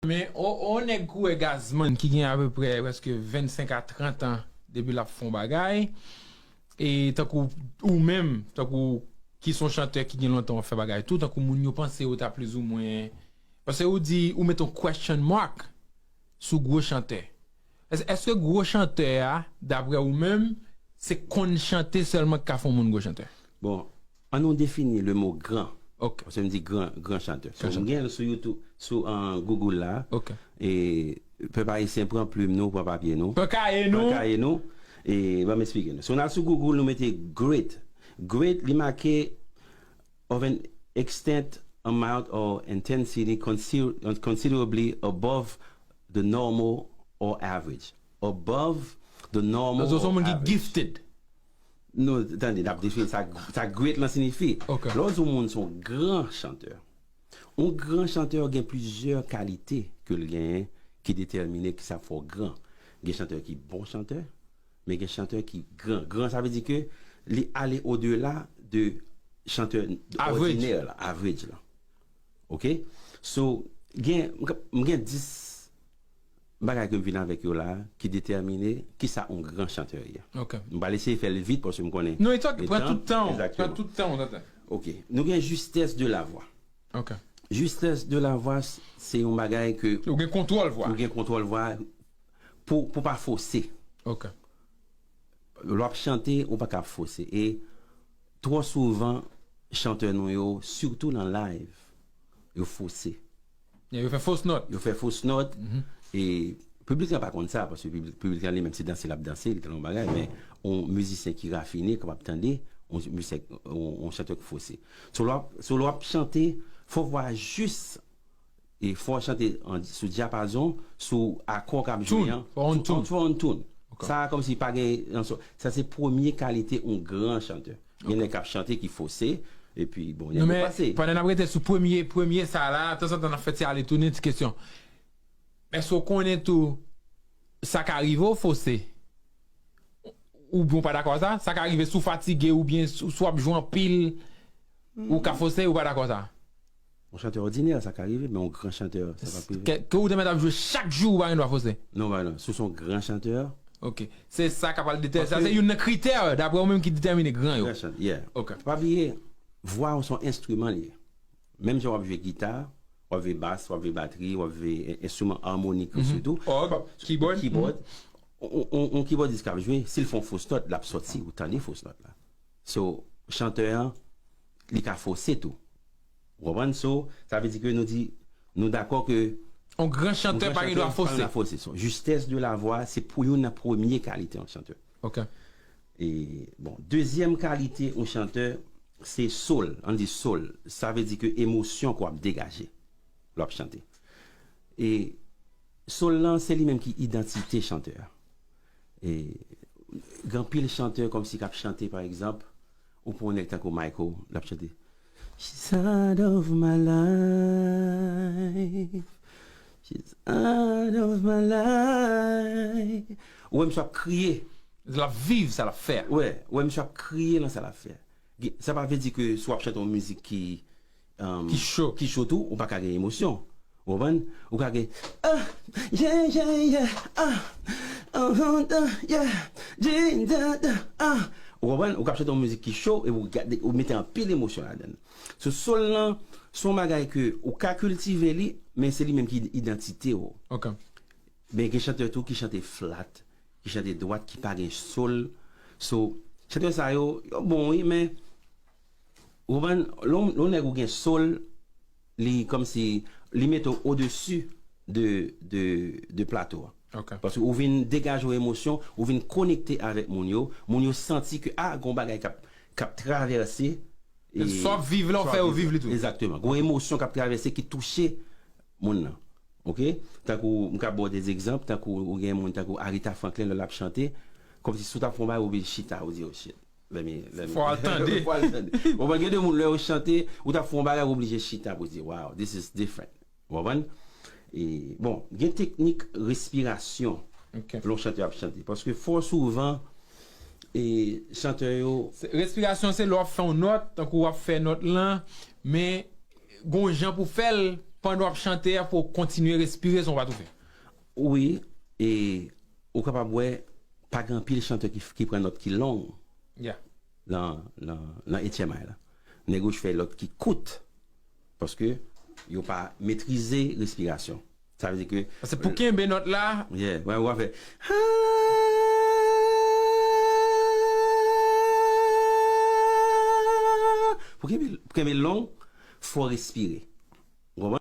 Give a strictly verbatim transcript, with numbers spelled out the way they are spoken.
Men, o, o nèg koulè Gazman ki gen apeprè prèske vennsenk a trant an depi l ap fè yon bagay, e tankou ou menm, tankou ki se yon chantè ki gen lontan w ap fè bagay tou, tankou moun yo panse yo ta plizoumwen, paske ou di, ou met yon question mark sou gwo chantè. Èske, èske gwo chantè a, daprè ou menm, se konn chante sèlman ki ka fè yon moun gwo chantè? Bon, ann nou defini le mo gran. Ok. Paske m di gran, gran chantè. So, Gran m gen l sou YouTube, sou an Google la. Ok. E pèp ayisyen, pran plim nou, pran papye nou. Pran kaye Pran nou. Kaye nou. E ban m eksplike nou. Si w al sou Google, nou mete great. Great, li make of an extent, amount or intensity consider- considerably above the normal or average. Above the normal Donk, se yon or moun ki average. Gifted. Nou, tande, n ap defini sa, sa great lan siyifi. Ok. Lè w di yon moun se yon gran chantè, yon gran chantè gen plizyè kalite ke l genyen ki detèmine ki sa fè w gran. Gen chantè ki bon chantè, men gen chantè ki gran. Gran, sa vle di ke li ale odela de chantè Average. Òdinè la, average la. Ok? So, gen, m gen dis bagay ke m vin avèk yo la ki detèmine ki sa yon gran chantè ye. Ok. M pral eseye fè l vit paske m konnen. Non, it's ok. le Pran tan. Tout tan, Exactement. Pran tout tan, ou tande. Ok. Nou gen justesse de la voix. Ok. Justesse de la voix, se yon bagay ke Ou gen kontwòl vwa. Ou gen kontwòl vwa pou, pou pa fose. Ok. Lè w ap chante, ou pa ka fose. E twò souvan, chantè nou yo, sitou nan live, yo fose. Yo fè fos nòt. Yo fè fos nòt. E piblik la pa konn sa, paske piblik, piblik la li menm se danse l ap danse, li gen yon bagay, men yon mizisyen ki rafine, kapab tande, yon mizisyen, yon, yon chantè ki fose. So lè w ap, so lè w ap chante, fò vwa jis, e fò w chante an, sou dyapazon, sou akò k ap jwe Tune, an. fò on Sou- tune. Fò on tune. Ok. Sa kòmsi pa gen, sa se premye kalite yon gran chantè. Gen nèg k ap chante ki fose, epi bon, Non, nèg men yo pase. Pandan n ap rete sou premye, premye sa la, tanzantan n ap fè ti ale tounen ti kesyon. Èske w konnen tou sa ka rive w fose? Oubyen w pa dakò sa? Sa ka rive si w fatige oubyen si si w ap jwe anpil, ou ka fose, ou pa dakò sa? Yon chantè òdinè, sa ka rive, men yon gran chantè, sa pa rive. Ke, ke ou te mèt ap jwe chak jou, ou pa gen dwa fose? Non, ba non. Si w se yon gran chantè, Ok. Se sa k ap al detè. Sa Paske- se youn nan kritè, daprè ou menm, ki detèmine gran yo. Gran chantè, yeah. Ok. Pa bliye, vwa w se yon enstriman li ye. Menm jan w ap jwe gita, w ap jwe bas, w ap jwe batri, w ap jwe en- enstriman armonik sitou. Òg, keyboard. Keyboard. On, on, on keyboardist k ap jwe, si l fè yon fos nòt, l ap sòti, ou tande fos nòt la. So, chantè an, li ka fose tou. Ou konprann? So, sa vle di ke nou di, nou dakò ke Yon gran chantè pa gen dwa fose. Fose. So, justesse de la voix, se pou youn nan premye kalite yon chantè. Ok. E, bon, dezyèm kalite yon chantè, se soul. Ann di soul. Sa vle di ke emosyon ke w ap degaje lè w ap chante. E soul lan, se li menm ki idantite chantè a. E gen anpil chantè kòmsi k ap chante, pa egzanp, ou pran yon nèg tankou Michael, l ap chante She's out of my life. She's out of my life. Ou wè misye ap kriye. L ap viv sa l ap fè. Wè, ou wè misye ap kriye nan sa l ap fè. Gen- Sa pa vle di ke si w ap chante yon mizik ki um, Ki cho. Ki cho tou, ou pa ka gen emosyon. Ou konprann? Ou ka gen ah, yeah, yeah, yeah, ah, ah, ah, ah, yeah, yeah, yeah, ah. Ou konprann? Ou ka ap chante yon mizik ki cho e ou gade, ou mete anpil emosyon ladan l. So soul lan, se yon bagay ke ou ka kiltive li, men se li menm ki idantite w. Ok. Men gen chantè tou ki chante flat, ki chante dwat, ki pa gen soul. So, chantè sa yo, yo bon wi, men ou konprann, lè yon lè yon nèg ou gen soul, li kòmsi, li mete w odesi de, de, de plato a. Ok. Paske ou vin degaje yon emosyon, ou vin konekte avèk moun yo, moun yo santi ke, ah, gen yon bagay k ap, k ap travèse. E sa w ap viv la, ou fè yo viv li tou. Egzakteman. Gen yon emosyon k ap travèse ki touche moun nan. Ok? Tankou, m ka ba w de egzanp, tankou ou gen moun tankou Aretha Franklin, lè l ap chante, kòmsi si w t ap fè yon bagay, ou oblije chita, ou di, oh shit. Let me, let me. Fò w al tande. Fò w al tande. Ou konprann, gen de moun, lè yo chante, ou t ap fè yon bagay, ou oblije chita pou di, wow, this is different. Ou konprann? E, bon, gen teknik respirasyon Ok. lè yon chantè ap chante. Paske fò souvan, e, chantè yo Se- Respirasyon se lè w ap fè yon nòt, tankou w ap fè nòt lan, men gon jan pou fè l, pandan w ap chante a pou w kontinye respire san w pa toufe. Wi, e ou kapab wè, pa gen anpil chantè ki, ki pran nòt ki long Yeah. nan, nan, nan etyèm ay la. Nèg yo fè lòt ki kout, paske yo pa metrize respirasyon. Sa vle di ke Se pou kenbe nòt la. Yeah, wè, w ap fè. Pou kenbe, pou kenbe long, fò respire. Ou konprann?